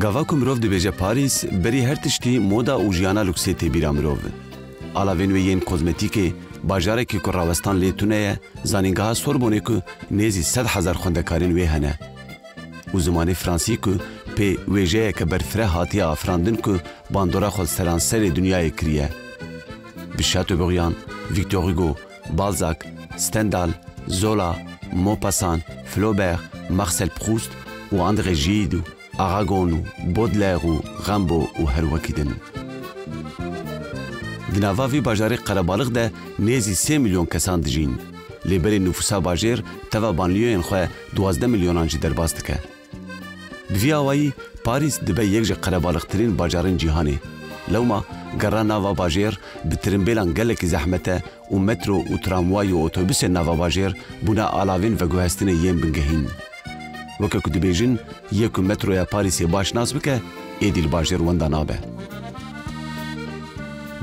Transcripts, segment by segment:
Gava ku mirov dibêje Parîs, berî her tiştî moda û jiyana luksê tê bîra mirov. Alavên wê yên kozmetîkê, bajarekî ku rawestan lê tune ye, zanîngeha Sorbonê ku nêzî 100,000 xwendekarên wê hene û zimanê Fransî ku pê wêjeyeke berfireh hatiye afirandin ku bandora xwe li seranserê dinyayê kiriye. Bi Chateaubriand, Victor Hugo, Balzac, Stendhal, Zola, Maupassant, Flaubert, Marcel Proust û André Gide û Aragon û Baudelaire û Rimbaud û her wekî din. Di nava vî bajarê qerebalix de nêzî sê milyon kesan dijîn. Lê berê nifûsa bajêr teva banliyoyên xwe 12 milyonan jî derbas dike. Bi vî awayî Parîs dibe yek ji qerebalixtirîn bajarên cîhanê. Lewma gera nava bajêr bi tirimbêlan gelekî zehmet e û metro û tramway û otobusên nava bajêr bûne alavên veguhestinê yên bingehîn. Weke ku dibêjin yê ku metroya Parîsê baş nas bike êdî li bajêr wenda nabe.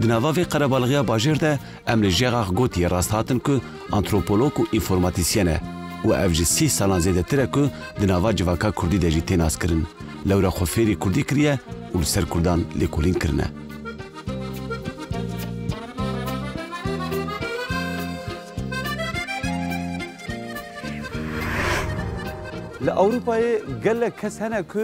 Di nava vê qerebalixiya bajêr de em li Gérard Gauthier rast hatin ku antropolog û înformatîsyen e û ev ji 30 salan zêdetir e ku di nava civaka Kurdî de jî tê naskirin. Lewra xwe fêrî Kurdî kiriye û li ser Kurdan lêkolîn kirine. Li Ewropayê gelek kes hene ku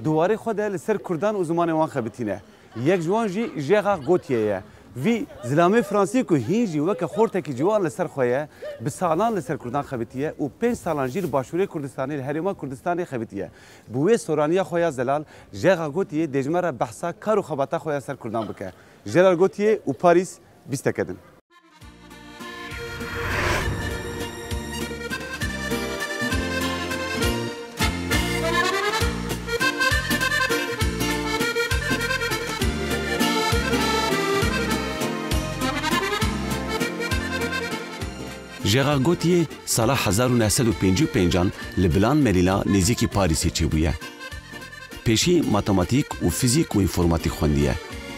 di warê xwe de li ser Kurdan û zimanê wan xebitîne. Yek ji wan jî Gérard Gauthier ye. Vî zilamê Fransî ku hîn jî weke xortekî ciwan li ser xwe ye, bi salan li ser Kurdan xebitiye û 5 salan jî li Başûrê Kurdistanê li Herêma Kurdistanê xebitiye. Bi wê soraniya xwe ya zelal Gérard Gauthier dê ji me re behsa kar û xebata xwe ya ser Kurdan bike. Gérard Gauthier û Parîs bîsteke din. Gérard Gauthier sala 1955 an li Bilan Melila nêzîkî Parîsê çêbûye. Pêşî matematîk û fîzîk û înformatîk xwendiye.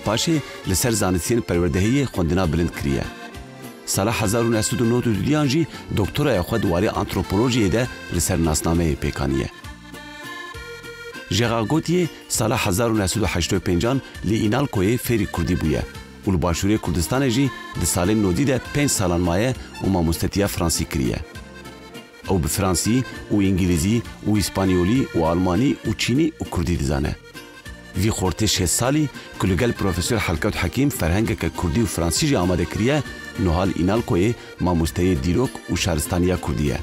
Paşê li ser zanistiyên perwerdehiyê xwendina bilind kiriye. Sala 1992 jî doktoraya xwe di warê antropolojiyê de li ser nasnameyê pêk aniye. Gérard Gauthier sala 1985 an li Înalkoyê fêrî Kurdî bûye û li Başûrê Kurdistanê jî di salên nodî de pênc salan maye û mamostetiya Fransî kiriye. Ew bi Fransî û Îngilîzî û Îspanyolî û Almanî û Çînî û Kurdî dizane. Vî xortê şêst salî ku li gel Profesor Helkewt Hekîm ferhengeke Kurdî û Fransî jî amade kiriye, nuha li Înalkoyê mamosteyê dîrok û şaristaniya Kurdî ye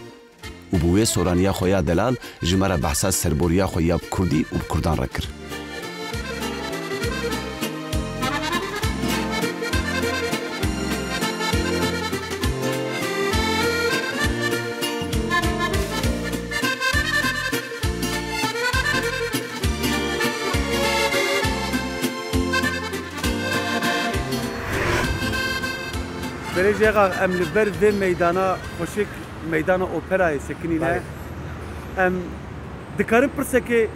û bi wê soraniya xwe ya delal ji me re behsa serboriya xwe ya bi Kurdî û bi Kurdan re kir. Berê Jêxa em li ber vê meydana xweşik meydana operayê sekinîne. Em dikarin pirsekê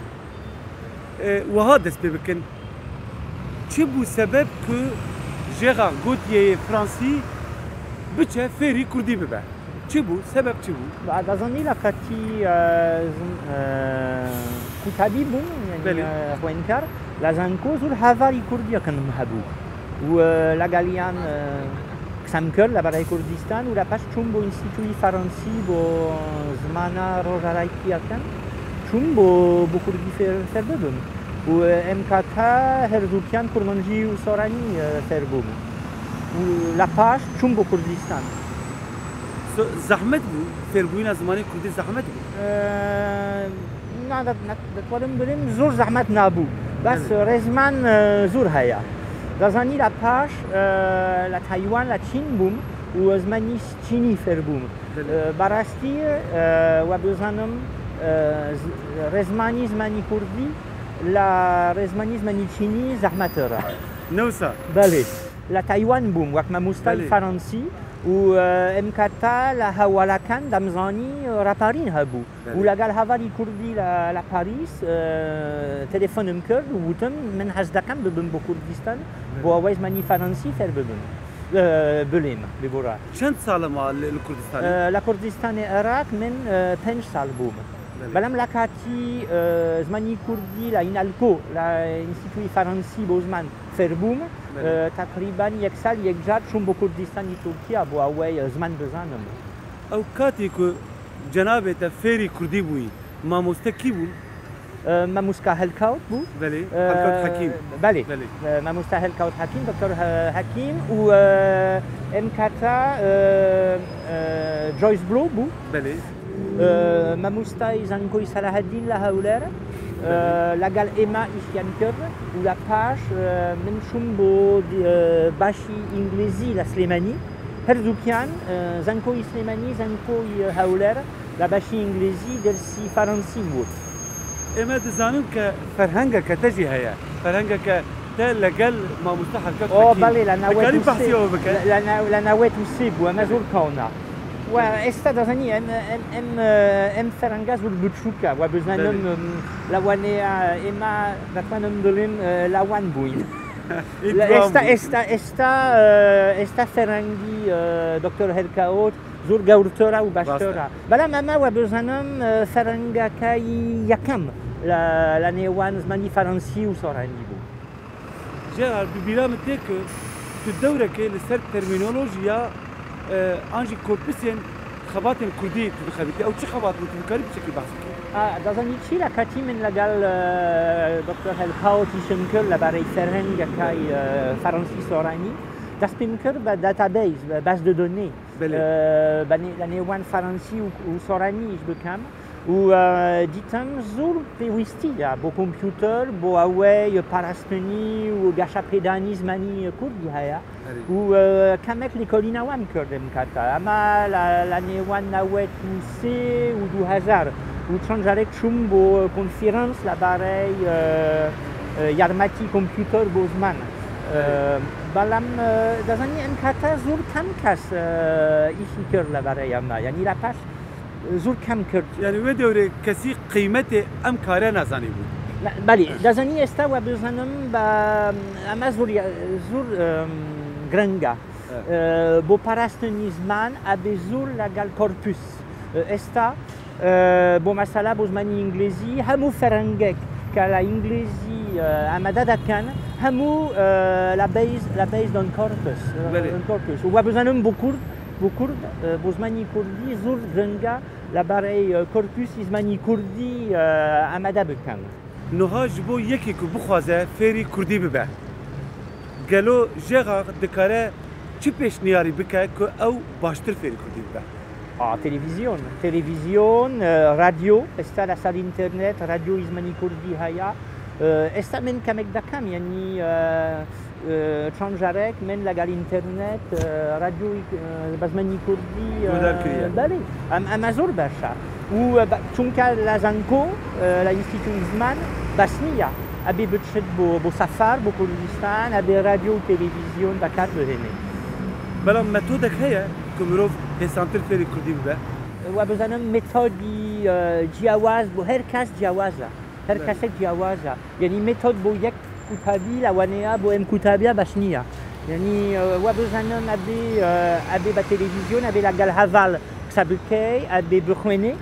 wiha dest pê bikin. Çi bû sebeb ku Gérard Gauthier-yê Fransî biçe fêrî Kurdî bibe? Çi bû? Sebeb çi bû? Dazanî la qetî kutabî bûm yani xwendkar la zanko zor hevalî Kurdî kinim hebû û la galiyan qisem kir li berê Kurdistan û la paş çûm bo Înstîtûyî Fransî bo zimana rojavayî çûm bo Kurdî fêr bibim û em kata herdûkiyan Kurmancî û Soranî fêr bûm û la paş çûm bo Kurdistan. Zehmet bû fêrbûyîna zimanê Kurdî zehmet bû? Na ditwarim bilêm zor zehmet nabû. Bes rêzman zor heye. Dazanî la paş la Taywan la Çîn bûm û zimanî Çînî fêr bûm. Bi rastî we bizanim rêzmanî zimanî Kurdî la rêzmanî zimanî Çînî zehmetir e. Ne wisa? Belê. La Taywan bûm wek mamostayê Fransî û em kata la hewalakan damzanî raparîn hebû. û la gel hevalî Kurdî la Parîs telefonim kir û gotim min hez deqem bibim bo Kurdistan bo away zimanî Fransî fêr bibim bilêm bibora. Çend sal ma li Kurdistanê? La Kurdistanê Iraq min 5 sal bûm. بەڵام لە کاتی زمانی کوردی لە ئینالکۆ لە ئینستیتوی فەرەنسی بۆ زمان فێربووم، تقریبا یەک ساڵ یەک جار چووم بۆ کوردستانی تورکیا بۆ ئەوەی زمان بزانم. ئەو کاتی کو جەنابێتە فێری کوردی بووی مامۆستا کی بوون؟ مامۆستا هەلکاوت بوو. بەلێ، هەلکاوت حەکیم. بەلێ، مامۆستا هەلکاوت حەکیم، دکتۆر حەکیم و ئەم کاتە جۆیس بلۆ بوو. بەلێ. مامۆستای زانکۆی سەلاحەدین لە هەولێر لەگەڵ ئێمە ئیشیان کرد و لە پاش من چووم بۆ باشی ئینگلیزی لە سلێمانی، هەردووکیان زانکۆی سلێمانی زانکۆی هەولێر لە بەشی ئینگلیزی دەرسی فەرەنسیم وت. ئێمە دەزانم کە فەرهەنگەکە تەژی هەیە، فەرهەنگەکە تە لەگەڵ مامۆستا هەلکەوت حەکیم. بەڵێ، لە دەکاری بەحسی ئەوە بکە؟ لە 93 بوو، ئەمە زۆر کۆنە. و ئێستا دەزانی ئەم فەرهەنگە زۆر بچووکە و بزانم لەوانەیە ئێمە دەتوانم بڵێم لەوان بووین. ئێستا ئێستا ئێستا ئێستا فەرهەنگی دکتۆر هەلکەوت زۆر گەورترە و باشترە، بەڵام ئەمە وە بزانم فەرهەنگەکەی یەکەم لە نێوان زمانی فەرەنسی و سۆرانی بوو. جێرارد ببیرامت تێ کە تو دەورەکەی لەسەر تەرمینۆلۆژیا ئانژی کۆرپسێن خەباتên کوردی تو دخەبیتی، ئەو چی خەبات بوو تو بکاری بچێکی باس بکەی؟ دەزانی چی لە کاتی من لەگەڵ دکتۆر هەلکاوت ئیشم کرد لەبارەی فەرهەنگەکەی فەرەنسی سۆرانی، دەست پێم کرد بە database، بە base de données لە نێوان فەرەنسی و سۆرانی ئیش بکەم و دیتم زۆر پێویستیە بۆ کۆمپیوتەر بۆ ئەوەی پاراستنی و گەشەپێدانی زمانی کوردی هەیە و کەمێک لێکۆڵینەوەم کردم کاتە ئەمە لە نێوان 93 و 2000 و چەند جارێک چووم بۆ کۆنفرانس لەبارەی یارمەتی کۆمپیوتەر بۆ زمان. بەڵام دەزانی ئەم کاتە زۆر کەم کەس ئیشی کرد لەبارەی ئەمە، یعنی لە پاش زۆر کەم کرد. یعنی وێ دەورێ کەسی قیمەتێ ئەم کارە نازانی بوو؟ بەڵێ، دەزانی ئێستا وە بزانم بە ئەمە زۆر زۆر گرنگە بۆ پاراستنی زمان، ئەبێ زۆر لەگەڵ کۆرپوس. ئێستا بۆ مەسەلا بۆ زمانی ئینگلیزی هەموو فەرهەنگێک کە لە ئینگلیزی ئامادە دەکەن هەموو لە base d'un corpus corpus. وە بزانم بۆ کورد، بۆ کورد، بۆ زمانی کوردی زۆر گرنگە لەبارەی کۆرپوسی زمانی کوردی ئامادە بکەن. نوها ji bo yekê ku bixwaze fêrî Kurdî bibe. Gelo jêxa dikare çi pêşniyarî bike ku ew baştir fêrî Kurdî bibe? تەلەڤیزیۆن، تەلەڤیزیۆن، رادیۆ، ئێستا لەسەر ئینتەرنێت رادیۆی زمانی کوردی هەیە. ئێستا من کەمێک دەکەم، یعنی چەند جارێک من لەگەڵ ئینتەرنێت رادیۆی بە زمانی کوردی گۆدار کردیە. بەڵێ، ئەمە زۆر باشە. و چونکە لە زانکۆ لە ئینستیتوی زمان بەس نییە، ئەبێ بچێت بۆ سەفەر بۆ کوردستان، ئەبێ رادیۆ و تەلەڤیزیۆن بەکار بهێنێ. بەڵام مەتۆدێک هەیە کە مرۆڤ هێسانتر فێری کوردی ببێ؟ وە بزانم مێتۆدی جیاواز بۆ هەر کەس جیاوازە، هەر کەسێک جیاوازە. یعنی مێتۆد بۆ یەک کوتابی لەوانەیە بۆ ئەم کوتابیە باش نییە. یعنی وە بزانم ئەبێ بە تەلەڤیزیۆن، ئەبێ لەگەڵ هەڤال قسە بکەی، ئەبێ بخوێنێ.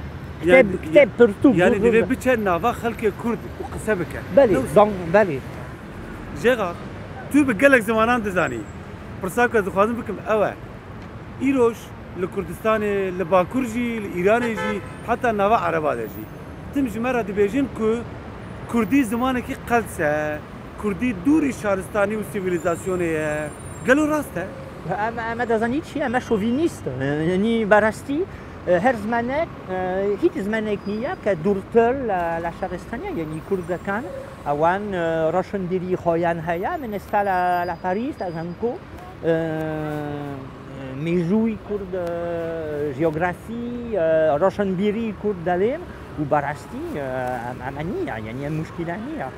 کتێب پرتوو. یعنی دەبێ بچێت ناوە خەڵکی کورد و قسە بکە. بەلێ، بەلێ. ژێغا تو بە gelek زمانان دەزانی. پرسا کە دەخوازم بکەم ئەوە ئیرۆژ لە کوردستانێ، لە باکوور ژی، لە ئیرانێ ژی، حتا ناوە عەرەبا دەژی. تم ji me re dibêjin ku Kurdî zimanekî qels e, Kurdî dûrî şaristanî û sivîlizasyonê ye. Gelo rast e? ئەمە دەزانی چی؟ ئەمە شۆڤینیست. یعنی بەڕاستی هەر زمانێک، هیچ زمانێک نییە کە دوورتر لە شارستانیە. یعنی کوردەکان ئەوان ڕۆشنبیری خۆیان هەیە. من ئێستا لە پاریس لە زانکۆ مێژووی کورد، ژیۆگرافی، ڕۆشنبیری کورد دەڵێم و بەڕاستی ئەمە نییە، یعنی ئەم مشکلە نییە.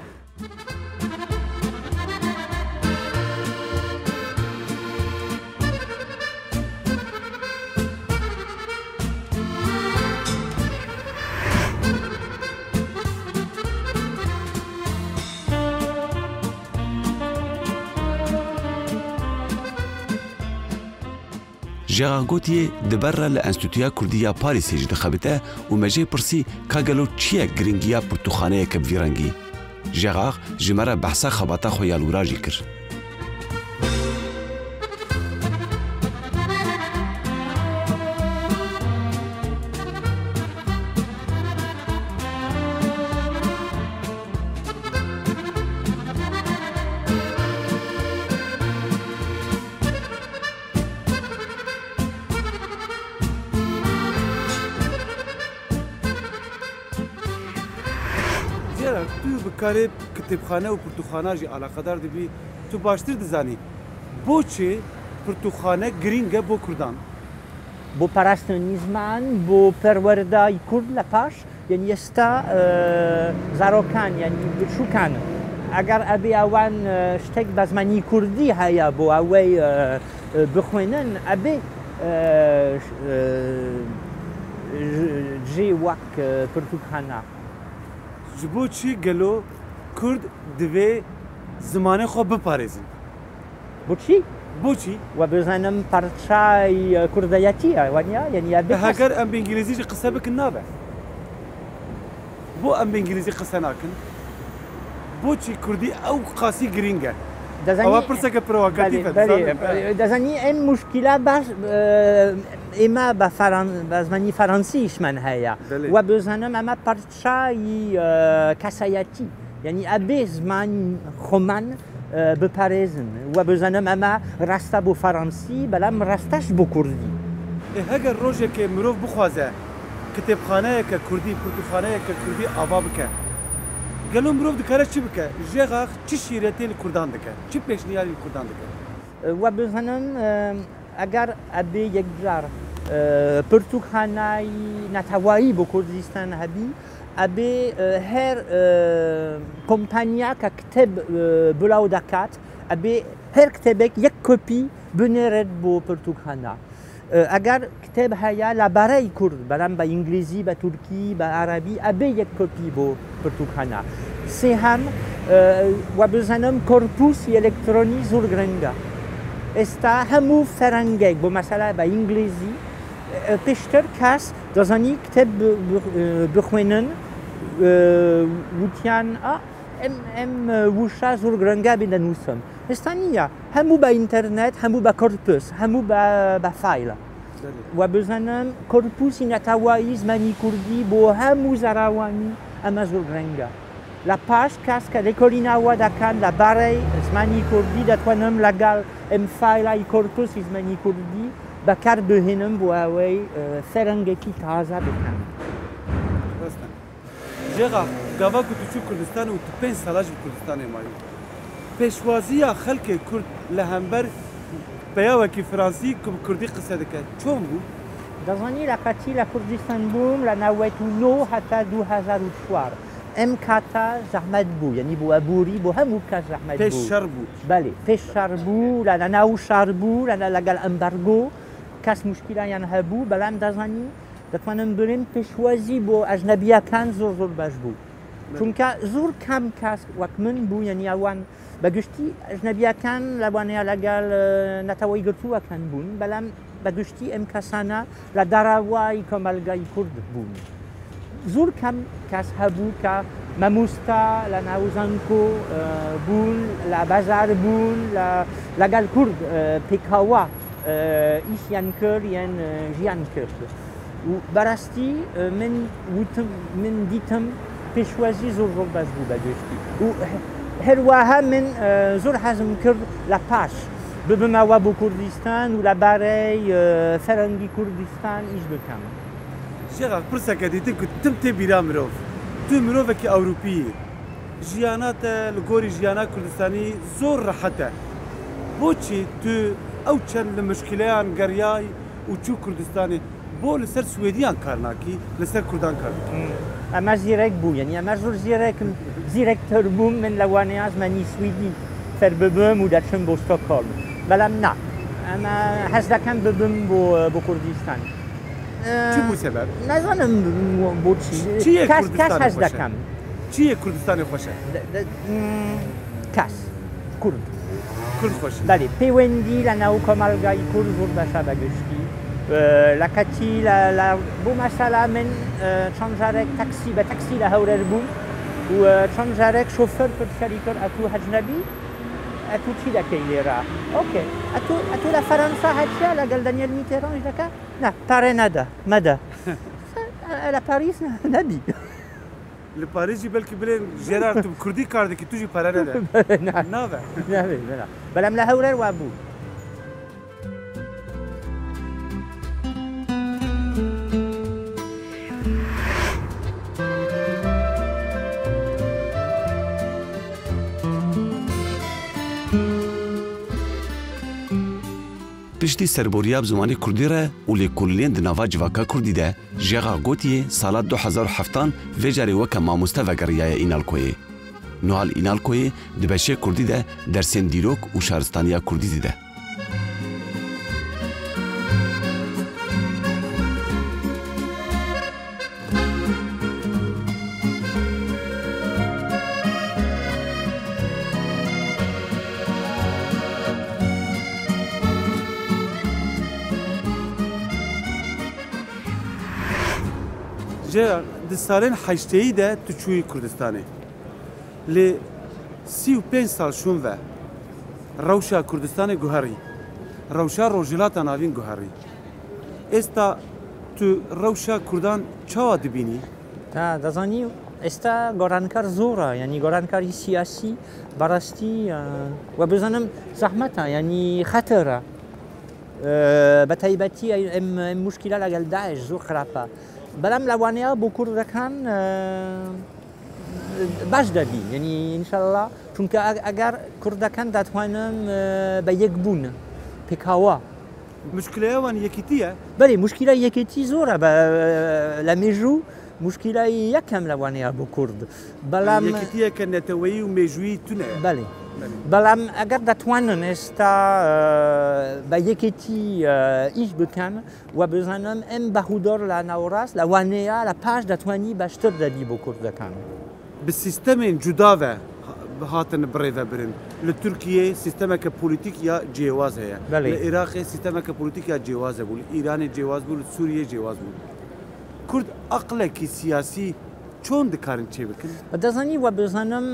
Gérard Gauthier di ber re li Enstîtuya Kurdî ya Parîsê jî dixebite û me jê pirsî ka gelo çi ye girîngiya pirtûkxaneyeke bi vî rengî. Gérard ji me re behsa xebata xwe ya li wira jî kir. Zêra tu bi karê kitêbxane û pirtûkxana jî eleqedar dibî, tu baştir dizanî boçê pirtûkxane girîng e bo Kurdan? Bo parastinî ziman, bo perwerdayî Kurd li paş, yanî êsta zarokan yanî biçûkan eger ebê ewan ştek be zimanî Kurdî heye bo ewey bixwînin ebê jê wek pirtûkxana. Ji bo çi gelo Kurd divê zimanê xwe biparêzin? Boçî? Boçî? We bizanim parçay kurdayetî ye waniya yanî ya bê kes. Heger em bi îngilîzî jî qise bikin nabe. Bo em bi îngilîzî qise nakin? Boçî kurdî ew qasî girîng e? Ewa pirseke provokatîf e dizanim. Dezanî em muşkîla baş ême be zimanî feransî îşmen heye. We bizanim eme parçay kesayetî yanî ebê ziman xweman biparêzin. We bizanim eme rasta bo feransî belam rasteş bo kurdî. Ê heger rojekê mirov bixwaze kitêbxaneyeke kurdî, pirtûkxaneyeke kurdî ava bike, gelo mirov dikare çi bike? Jêxax çi şîretê li kurdan dike? Çi pêşniyarî li kurdan dike? We bizanim eger ebê yekcar pirtûkxaneyî netewayî bo Kurdistan hebî, ebê her kompanya ke kitêb bilaw dekat, ebê her kitêbek yek kopî binêret bo pirtûkxana. Eger kitêb heye la berey kurd, belam be îngilîzî, be turkî, be erebî ebê yek kopî bo pirtûkxana. Sêhem we bizanim korpûsî elektronî zor giring e. Êsta hemû ferhengek bo mesela be îngilîzî pêştir kes dizanî kitêb bixwînin witiyan a em em wişa zor giring e bê denûsim. Êsta niye. Hemû be înternet, hemû be korpûs, hemû be fayl. We bizanim korpûsî netewayî zimanî kurdî bo hemû zarawanî eme zor giring e. La paş kes ke lêkolîna we dekan la berey zimanî kurdî detwanim legal em faylayî korpûsî zimanî kurdî bekar bihênim bo ewey ferhengekî taze bikin. Rast e. Jêxa, gava ku tu çû Kurdistanê û tu pênc sala jî li Kurdistanê mayî, pêşwaziya xelkê Kurd li hember peyawekî Fransî ku bi Kurdî qise dike çon bû? Dazanî li qetî li Kurdistan bûm li 99 heta 2004. Em kata zehmet bû yanî bo aborî bo hemû kes zehmet bû. Pêş şer bû. Belê pêş şer bû li nav şer bû li gel embargo kes muşkîlayan hebû belam dazanî دەتوانم بڵێم پێشوازی بۆ ئەژنەبیەکان زۆر زۆر باش بوو چونکە زۆر کەم کەس وەک من بوو یعنی ئەوان بەگشتی ئەژنەبیەکان لەوانەیە لەگەڵ نەتەوەی گرتووەکان بوون بەڵام بەگشتی ئەم کەسانە لە دەرەوەی کۆمەلگای کورد بوون. زۆر کەم کەس هەبوو کە مامۆستا لە ناو زانکۆ بوون لە بازار بوون لەگەڵ کورد پێکاوە ئیشیان کرد یان ژیان کرد. و بەڕاستی من وتم من دیتم پێشوازی زۆر زۆر باش بوو بەگشتی و هەروەها من زۆر حەزم کرد لە پاش ببمەوە بۆ کوردستان و لەبارەی فەرەنگی کوردستان ئیش بکەم. شێخ پرسەکە دیتن ku tim tê bîra mirov. Tu mirovekî Ewropî yî. Jiyana te li gorî jiyana Kurdistanî zor rehet e. Boçî tu ew çend li muşkileyan geriyay û çû Kurdistanê bo li ser Swêdiyan kar nakî, li ser Kurdan kar dikî. ئەمە زیرەک بوو یعنی ئەمە زۆر زیرەکم زیرەکتر بووم من لەوانەیە زمانی سویدی فێر ببم و دەچم بۆ ستۆکهۆڵم بەڵام نا ئەمە حەز دەکەم ببم بۆ کوردستان. چی بوو سەبەب؟ نازانم بۆچی چییە کەس کەس کوردستانی حەز خۆشە؟ دەکەم. چییە کوردستانی خۆشە؟ کەس کورد. کورد خۆشە. بەڵێ پەیوەندی لە ناو کۆمەڵگای کورد زۆر باشە بەگشتی. لە کاتی لە بۆ مەسەلا من چەند جارێک تەکسی بە تەکسی لە هەولێر بووم و چەند جارێک شۆفەر پرسیاری کرد ئەتوو ئەجنەبی ئەتوو چی دەکەی لێرە؟ okay ئەتوو ئەتوو لە فەرەنسا هەچیە لەگەڵ دەنیێل میتێرانش دەکا؟ نا پارە نەدە مەدە لە پاریس نەبی. لە پاریسی بەلکی بلێن ژێرار تو کوردی کار دەکی توژی پارە نەدە. نابێ. نابێ بەلام لە هەولێر وا بوو. Piştî serboriya bi zimanê Kurdî re û lêkolînên di nava civaka Kurdî de, Jêxa gotiyê sala 2007an vê carê weke mamoste vegeriyaye Înalkoyê. Nuha li Înalkoyê di beşê Kurdî de dersên dîrok û şaristaniya Kurdî dide. Jêra di salên 80 de tu çûyî Kurdistanê. Lê 35 sal şûn ve rewşa Kurdistanê guherî. Rewşa Rojhilata Navîn guherî. Êsta tu rewşa Kurdan çawa dibînî? تا دەزانی ئێستا گۆڕانکار زۆرە ینی گۆڕانکاری سیاسی بەڕاستی وە بزانم زەحمەتە ینی خەتەرە بە تایبەتی ئەم مشکلە لەگەڵ داعش زۆر خراپە بەڵام لەوانەیە بۆ کوردەکان باش دەبی ینی ئینشەڵڵا چونکە ئەگەر کوردەکان دەتوانن بە یەک بوون پێکاوە مشکلەیە وان یەکێتیە؟ بەێ مشکلە یەکێتی زۆرە لە مێژوو مشکلە یەکەم لەوانەیە بۆ کورد بەڵام یەکێتیەکە نەتەوەیی و مێژوویی تونەیە. بەڵێ بەڵام ئەگەر دەتوانن ئێستا بە یەکێتی ئیش بکەن و بزانم ئەم بەهودۆر لە ناوەڕاست لەوانەیە لە پاش دەتوانی باشتر دەبی بۆ کوردەکان. Bi sîstemên cuda ve hatin birêvebirin. Li Tirkiyeyê sîstemeke polîtîk ya cêwaz heye. Li Iraqê sîstemeke polîtîk ya cêwaz hebû. Li Îranê cêwaz bû, li Sûriyeyê cêwaz bû. Kurd aqlekî siyasî چۆن dikarin çê bikin? دەزانی وە بزانم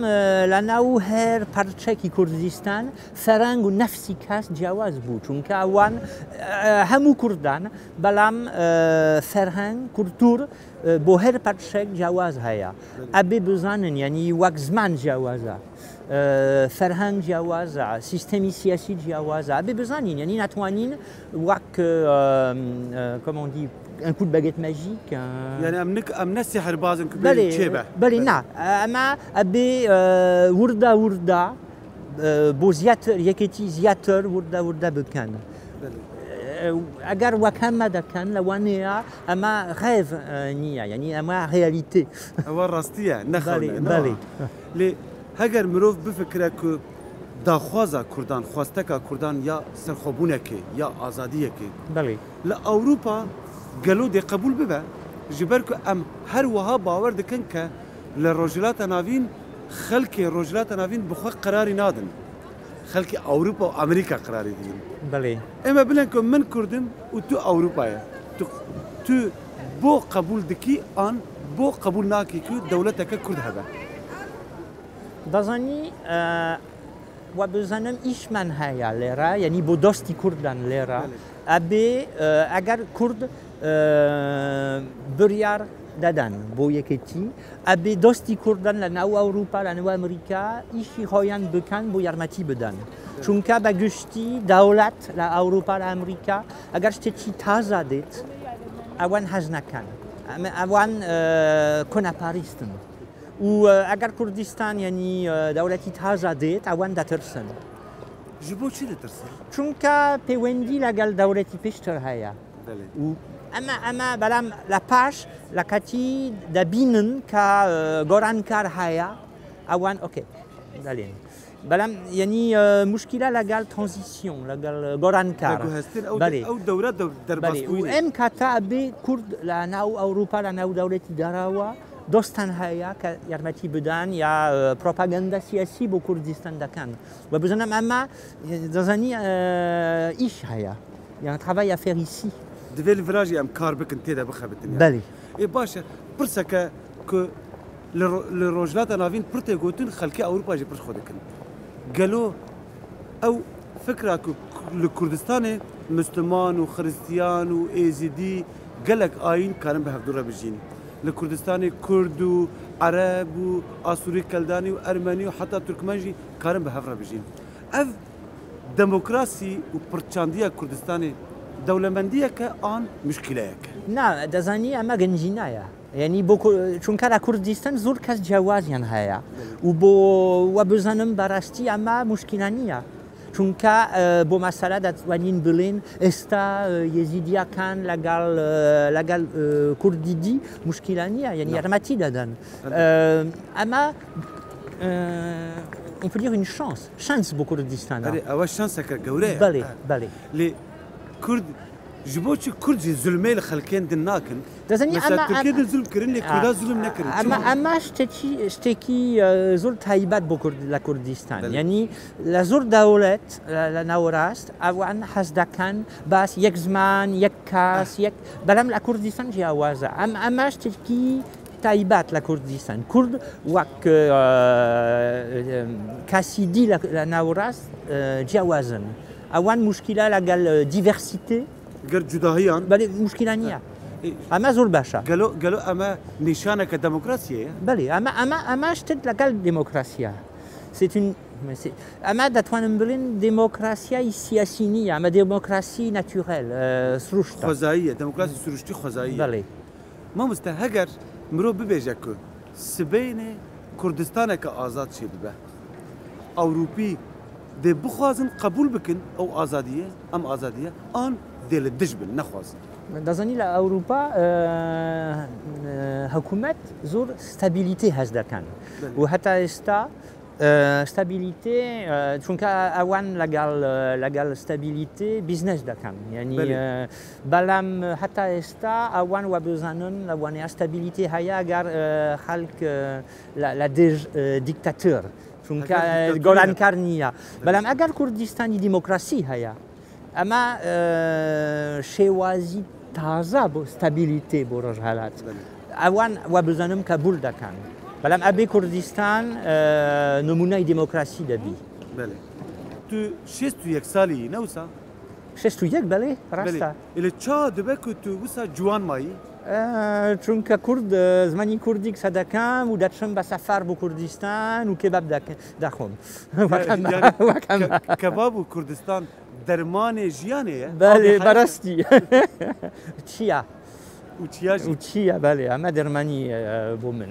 لە ناو هەر پارچێکی کوردستان فەرەنگ و نەفسی کەس جیاواز بوو چونکە ئەوان هەموو کوردان بەڵام فەرهەنگ کولتور بۆ هەر پارچێک جیاواز هەیە ئەبێ بزانن ینی وەک زمان جیاوازە فەرهەنگ جیاوازە سیستەمی سیاسی جیاوازە ئەبێ بزانین ینی ناتوانین وەک comment on dit un coup de baguette magique. Yani em ne sihrbazin ku bêjin çê be. Belê na ئەمە ئەبێ وردە وردە بۆ زیاتر یەکێتی زیاتر وردە وردە بکەن. ئەگەر وەک هەمە دەکەن لەوانەیە ئەمە rêve نییە یعنی ئەمە réalité. ئەوە ڕاستیە نەخەونە. بەڵێ. Lê heger mirov bifikire ku daxwaza Kurdan, xwesteka Kurdan ya serxwebûnekê ya azadiyekê. Belê. Li Ewropa gelo dê qebûl bibe ji ber ku em her wiha bawer dikin ke li Rojhilata Navîn xelkê Rojhilata Navîn bi xwe qerarî nadin. Xelkê Ewropa û Amerîka qerarî didin. Belê. Ême bilin ku min Kurdim û tu Ewropa ye. Tu bo qebûl dikî an bo qebûl nakî ku dewleteke Kurd hebe. دەزانی وە بزانم ئیشمان هەیە لێرە یعنی بۆ دۆستی کوردان لێرە ئەبێ ئەگەر کورد بڕیار دەدەن بۆ یەکێتی ئەبێ دۆستی کوردان لە ناو ئەوروپا لە ناو ئەمریکا ئیشی خۆیان بکەن بۆ یارمەتی بدەن چونکە بە گشتی دەوڵەت لە ئەوروپا لە ئەمریکا ئەگەر شتێکی تازە دێت ئەوان حەز نەکەن ئەوان کۆنەپاریستن و ئەگەر کوردستان یعنی دەوڵەتی تازە دێت ئەوان دەترسن. Ji bo çi ditirsin? چونکە پەیوەندی لەگەڵ دەوڵەتی پێشتر هەیە. و ئەمە ئەمە بەڵام لە پاش لە کاتی دەبینن کە گۆڕانکار هەیە ئەوان okay دەڵێن. بەڵام یعنی مشکلە لەگەڵ transition لەگەڵ گۆڕانکار. Guhestin ew dewre derbasbûyî. ئەم کاتە ئەبێ کورد لە ناو ئەوروپا لە ناو دەوڵەتی دەرەوە دۆستان هەیە کە یارمەتی بدەن یا پرۆپاگەندە سیاسی بۆ کوردستان دەکەن. و بزانم ئەمە دەزانی ئیش هەیە. Il y a un travail à faire ici. Divê li vira jî em kar bikin tê de bixebitin yani. Belê. Ê baş e pirseke ku li li Rojhilata Navîn pir tê gotin xelkê Ewropa jî pir xwe dikin. Gelo ew fikra ku li Kurdistanê Misliman û Xiristiyan û Êzidî gelek ayîn karin bi hevdu re bijîn. Li Kurdistanê Kurd û Ereb û Asûrî Keldanî û Ermenî û heta Tirkmen jî karin bi hev re bijîn. Ev demokrasî û pirçandiya Kurdistanê dewlemendiyek e an muşkîleyek e? Na, dezanî eme gencîna ye. Yanî bo çunka li Kurdistan zor kes cewazyan heye û bo we bizanim bi rastî eme muşkîle niye. Çunka bo mesela detwanîn bilên êsta Yezîdiyakan legal legal Kurdî dî muşkîle niye yanî yarmetî didin. Eme on peut dire une chance, şans bo Kurdistana. Erê ewe şanseke gewre ye. Belê, belê. Lê Kurd ji bo çi Kurd jî zulmê li xelkên din nakin? Dezanî Mesela ema Tirkiyê din zulm kirin lê Kurda zulm nekirin. Ema Çima? ema ştekî ştekî zor taybet bo Kurd li Kurdistan. Belê. Yanî li zor dewlet li navrast ewan hez dikin bas yek ziman, yek kes, yek belam li Kurdistan ciyawaz e. Em ema ştekî taybet li Kurdistan. Kurd wek kesî dî li navrast ciyawaz in. Ewan muşkîle li gel dîversîte Ger cudahiyan belê muşkîle niye. Ema zor baş e. Gelo gelo eme nîşaneke demokrasiyê ye? Belê ema ema ema ştet li gel demokrasiye. C'est une ema detwanim bilin demokrasiya siyasî niye, ema demokrasî naturel, siruşta. Xwezayî ye, demokrasî siruştî xwezayî ye. Belê. Mamoste heger mirov bibêje ku sibênê Kurdistaneke azad çê bibe. Ewropî dê bixwazin qebûl bikin ew azadiyê, em azadiye an dê li dij bin nexwazin. Dezanî li Ewropa hikûmet zor stabilitê hez dikin û heta êsta stabilitê çunka ewan legal legal stabilitê business dikin. Yanî belam heta êsta ewan we bizanin li wanê stabilitê heye eger xelk li dij dîktatör çunka gorankar niye. Belam eger Kurdistanî demokrasî heye ema şêwazî taze bo stabilitê bo Rojhelat. Ewan we bizanim qebûl dikin. Belam ebê Kurdistan nimûneyê demokrasî debî. Belê. Tu 61 salî yî ne wisa? 61 belê, rast e. Lê ça dibe ku tu wisa ciwan mayî? Çunka Kurd zimanî Kurdî qise dikim û diçim be sefer bo Kurdistan û kebab dixwim. Kebab û Kurdistan dermanê jiyanê ye? Belê, bi rastî. Çiya. Û çiya jî. Û çiya belê, eme dermanî bo min.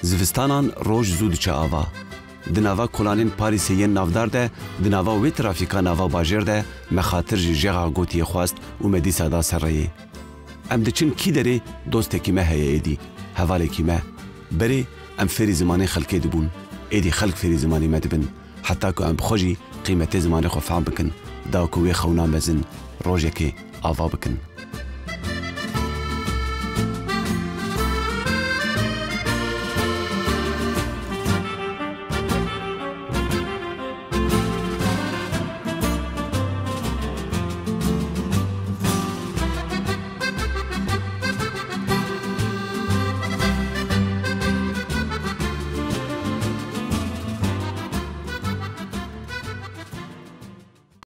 Zivistanan roj zû diçe ava. Di nava kolanên Parîsê yên navdar de, di nava wê trafîka nava bajêr de me xatir ji Gérard Gauthier xwest û me dîsa da ser rêyê. Em diçin kî derê dostekî me heye êdî, hevalekî me. Berê em fêrî zimanê xelkê dibûn, êdî xelk fêrî zimanê me dibin, heta ku em bi xwe jî qîmetê zimanê xwe fehm bikin da ku wê xewna mezin rojekê ava bikin.